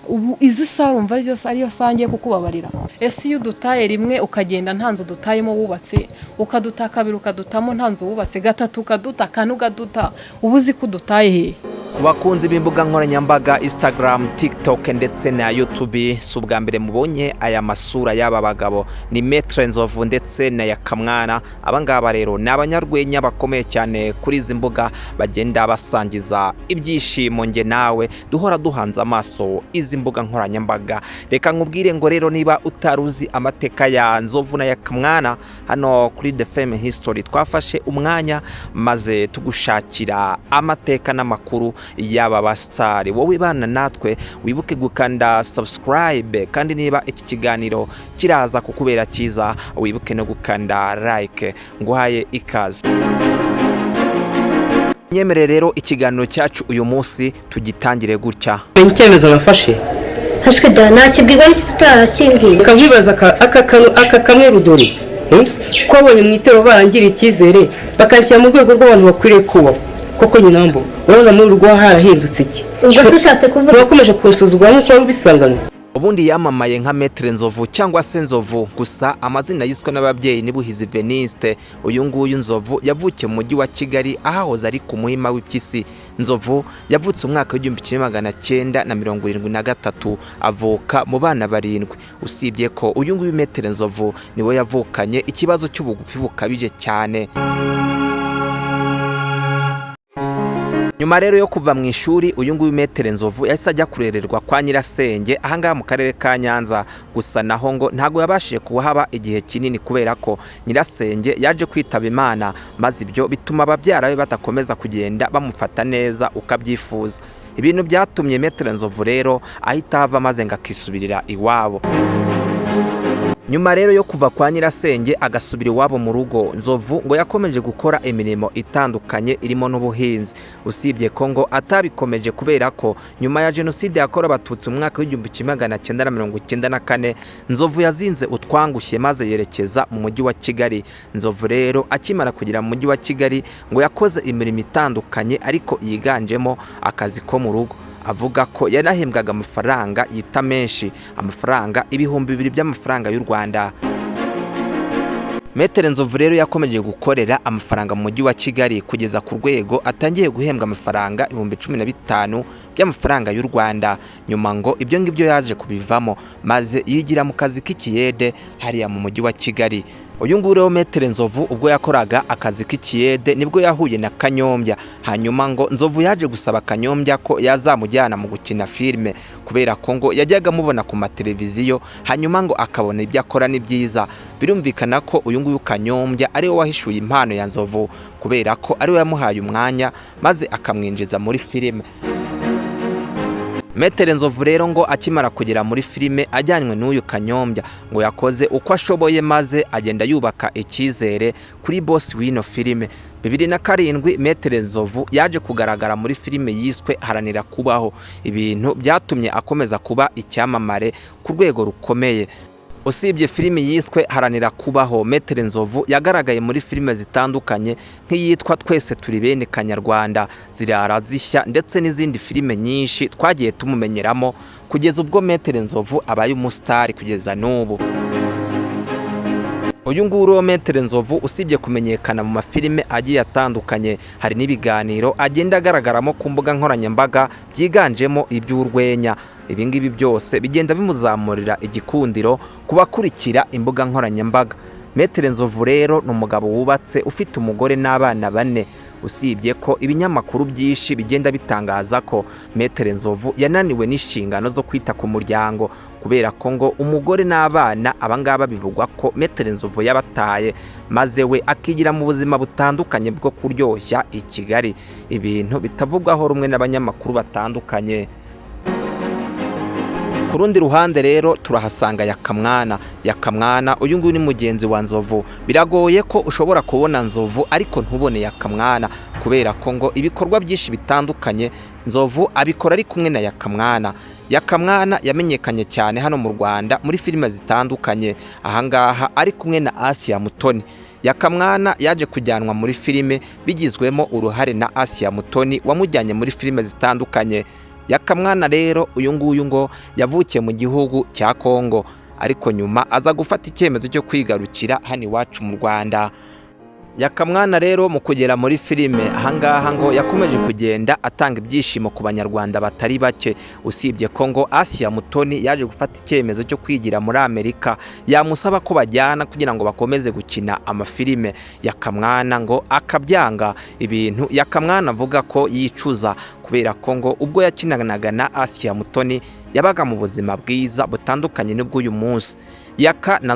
Ubu izi saha urumva ariyo saha ngiye kukubabarira? Ese iyo udutaye rimwe ukagenda nta nzu dutayemo wubatse, ukaduta kabiri ukadutamo nta nzu wubatse, gatatu ukaduta, kane ukaduta, uba uzi ko udutaye hehe? Ku bakunzi b'imbuga nkoranyambaga Instagram, TikTok ndetse na YouTube, si ubwa mbere mubonye aya masura y'aba bagabo. Ni Maître Nzovu ndetse na Yakamwana. Aba ngaba rero ni abanyarwenya bakomeye cyane kuri izi mbuga, bagenda basangiza ibyishimo nge nawe duhora duhanze amaso izi mbuga nkoranyambaga. Reka nkubwire ngo rero, niba utari uzi amateka ya Nzovu na Yakamwana, hano kuri The Fame History twafashe umwanya maze tugushakira amateka n'amakuru y'aba basitari. Wowe bana natwe, wibuke gukanda subscribe, kandi niba iki kiganiro kiraza kukubera cyiza, wibuke no gukanda like. Nguhaye ikaze. Nyemere rero ikiganiro cyacu uyu munsi tugitangire gutya. Menya icyemezo nafashe. Hashwe da, nakibwirwa n'iki tutarakimbwiye? Ukabibaza aka kamwe rudori, ko wabonye mu itorero barangiriye icyizere, bakanshyira mu rwego rw'abantu bakwiriye kubahwa koko. Nyinambo, urabona muri uru rugo harahindutse iki? Ubwo se ushatse kuvuga? Urakomeje kunsuzugura nk'uko wari ubisanganywe. Ubundi yamamaye nka Maître Nzovu cyangwa se Nzovu gusa, amazina yiswe n'ababyeyi ni Buhizi Veniste. Uyu nguyu Nzovu yavukiye mu mujyi wa Kigali, ahahoze ari ku Muhima w'Impyisi. Nzovu yavutse umwaka w'1973, avuka mu bana barindwi. Usibye ko uyu nguyu Maître Nzovu niwe yavukanye ikibazo cy'ubugufi bukabije cyane. Nyuma rero yo kuva mu ishuri, uyu nguyu Maître Nzovu yahise ajya kurererwa kwa nyirasenge ahangaha mu karere ka Nyanza. Gusa naho ngo ntabwo yabashije kuhaba igihe kinini, kubera ko nyirasenge yaje kwitaba Imana, maze ibyo bituma ababyara be badakomeza kugenda bamufata neza uko abyifuza. Ibintu byatumye Maître Nzovu rero ahita ava maze ngo akisubirira iwabo. Nyuma rero yo kuva kwa nyirasenge agasubira iwabo mu rugo, Nzovu ngo yakomeje gukora imirimo itandukanye irimo n'ubuhinzi, usibye ko ngo atabikomeje kubera ko nyuma ya Jenoside yakorewe Abatutsi mu mwaka w'1994, Nzovu yazinze utwangushye maze yerekeza mu mujyi wa Kigali. Nzovu rero akimara kugera mu mujyi wa Kigali, ngo yakoze imirimo itandukanye ariko yiganjemo akazi ko mu rugo. Avuga ko yanahembwaga amafaranga yita menshi, amafaranga 2000 by'amafaranga y'u Rwanda. Maître Nzovu rero yakomeje gukorera amafaranga mu mujyi wa Kigali kugeza ku rwego atangiye guhembwa amafaranga 15,000 by'amafaranga y'u Rwanda. Nyuma ngo ibyo ngibyo yaje kubivamo maze yigira mu kazi k'ikiyede hariya mu mujyi wa Kigali. Uyu nguyu rero Maître Nzovu, ubwo yakoraga akazi k'ikiyede, nibwo yahuye na Kanyombya. Hanyuma ngo Nzovu yaje gusaba Kanyombya ko yazamujyana mu gukina filime, kubera ko ngo yajyaga amubona ku mateleviziyo, hanyuma ngo akabona ibyo akora ni byiza. Birumvikana ko uyu nguyu Kanyombya ariwe wahishuye impano ya Nzovu, kubera ko ariwe yamuhaye umwanya maze akamwinjiza muri filime. Maître Nzovu rero ngo akimara kugera muri filime ajyanywe n'uyu Kanyombya, ngo yakoze uko ashoboye maze agenda yubaka icyizere kuri boss w'ino filime. 2007, Maître Nzovu yaje kugaragara muri filime yiswe Haranira Kubaho, ibintu byatumye akomeza kuba icyamamare ku rwego rukomeye. Usibye filime yiswe Haranira Kubaho, Maître Nzovu yagaragaye muri filime zitandukanye nk'iyitwa Twese Turi Bene Kanyarwanda, Zirara Zishya ndetse n'izindi filime nyinshi twagiye tumumenyeramo, kugeza ubwo Maître Nzovu abaye umusitari kugeza n'ubu. Uyu nguyu rero Maître Nzovu, usibye kumenyekana mu mafilime agiye atandukanye, hari n'ibiganiro agenda agaragaramo ku mbuga nkoranyambaga byiganjemo iby'urwenya. Ibi ngibi byose bigenda bimuzamurira igikundiro ku bakurikira imbuga nkoranyambaga. Maître Nzovu rero ni umugabo wubatse, ufite umugore n'abana bane, usibye ko ibinyamakuru byinshi bigenda bitangaza ko Maître Nzovu yananiwe n'inshingano zo kwita ku muryango, kubera ko ngo umugore n'abana abangaba bivugwa ko Maître Nzovu yabataye, maze we akigira mu buzima butandukanye bwo kuryoshya i Kigali, ibintu bitavugwaho rumwe n'abanyamakuru batandukanye. Ku rundi ruhande rero turahasanga Yakamwana. Yakamwana uyu nguyu ni mugenzi wa Nzovu. Biragoye ko ushobora kubona Nzovu ariko ntubone Yakamwana, kubera ko ngo ibikorwa byinshi bitandukanye Nzovu abikora ari kumwe na Yakamwana. Yakamwana yamenyekanye cyane hano mu Rwanda muri filime zitandukanye, ahangaha ari kumwe na Asia Mutoni. Yakamwana yaje kujyanwa muri filime bigizwemo uruhare na Asia Mutoni wamujyanye muri filime zitandukanye. Yakamwana rero uyu nguyu ngo yavukiye mu gihugu cya Kongo, ariko nyuma aza gufata icyemezo cyo kwigarukira hano iwacu mu Rwanda. Yakamwana rero mu kugera muri filime ahangaha ngo yakomeje kugenda atanga ibyishimo ku banyarwanda batari bake, usibye ko ngo Asia Mutoni yaje gufata icyemezo cyo kwigira muri Amerika, yamusaba ko bajyana kugira ngo bakomeze gukina amafilime, Yakamwana ngo akabyanga. Ibintu Yakamwana avuga ko yicuza kubera ko ngo ubwo yakinanaga na Asia Mutoni yabaga mu buzima bwiza butandukanye n'ubw'uyu munsi. Yaka na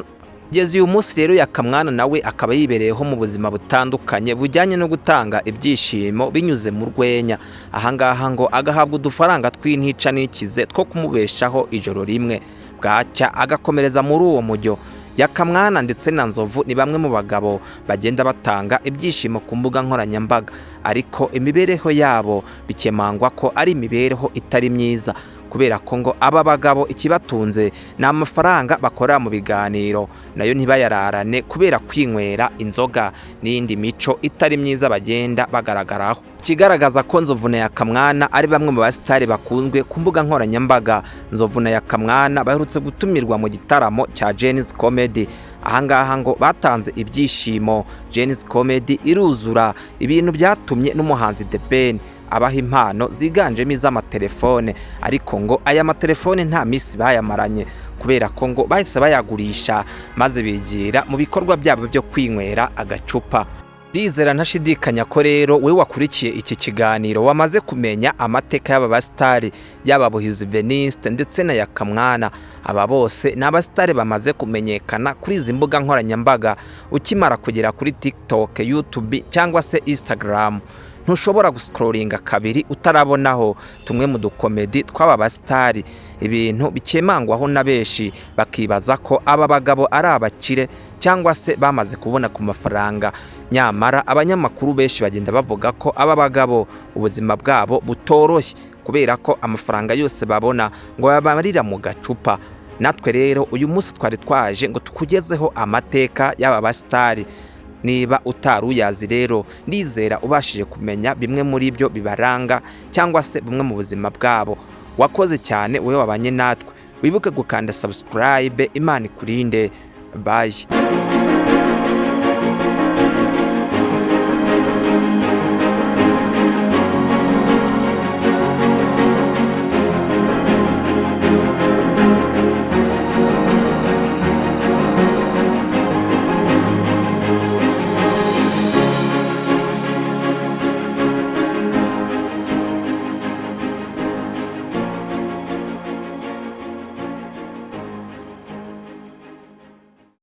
Kugeza uyu munsi rero Yakamwana nawe akaba yibereyeho mu buzima butandukanye bujyanye no gutanga ibyishimo binyuze mu rwenya. Ahangaha ngo agahabwa udufaranga tw'intica n'ikize two kumubeshaho ijoro rimwe, bwacya agakomereza muri uwo mujyo. Yakamwana ndetse na Nzovu ni bamwe mu bagabo bagenda batanga ibyishimo ku mbuga nkoranyambaga, ariko imibereho yabo bikemangwa ko ari imibereho itari myiza, kubera ko ngo aba bagabo ikibatunze ni amafaranga bakorera mu biganiro, nayo ntibayararane kubera kwinywera inzoga n'iyindi mico itari myiza bagenda bagaragaraho. Ikigaragaza ko Nzovu na Yakamwana ari bamwe mu basitari bakunzwe ku mbuga nkoranyambaga, Nzovu na Yakamwana baherutse gutumirwa mu gitaramo cya Gen-Z Comedy. Ahangaha ngo batanze ibyishimo, Gen-Z Comedy iruzura, ibintu byatumye n'umuhanzi The Ben abaha impano ziganjemo iz'amatelefone, ariko ngo aya matelefone nta minsi bayamaranye kubera ko ngo bahise bayagurisha maze bigira mu bikorwa byabo byo kwinywera agacupa. Ndizera ntashidikanya ko rero wowe wakurikiye iki kiganiro wamaze kumenya amateka y'aba basitari, yaba Buhizi Veniste ndetse na Yakamwana. Aba bose ni abasitari bamaze kumenyekana kuri izi mbuga nkoranyambaga. Ukimara kugera kuri TikTok, YouTube cyangwa se Instagram, ntushobora gusikororinga kabiri utarabonaho tumwe mu dukomedi tw'aba basitari. Ibintu bikemangwaho na benshi bakibaza ko aba bagabo ari abakire cyangwa se bamaze kubona ku mafaranga, nyamara abanyamakuru benshi bagenda bavuga ko aba bagabo ubuzima bwabo butoroshye kubera ko amafaranga yose babona ngo babamarira mu gacupa. Natwe rero uyu munsi twari twaje ngo tukugezeho amateka y'aba basitari. Niba utari uyazi rero ndizera ubashije kumenya bimwe muri byo bibaranga cyangwa se bumwe mu buzima bwabo. Wakoze cyane wowe wabanye natwe, wibuke gukanda subscribe. Imana ikurinde. Bye.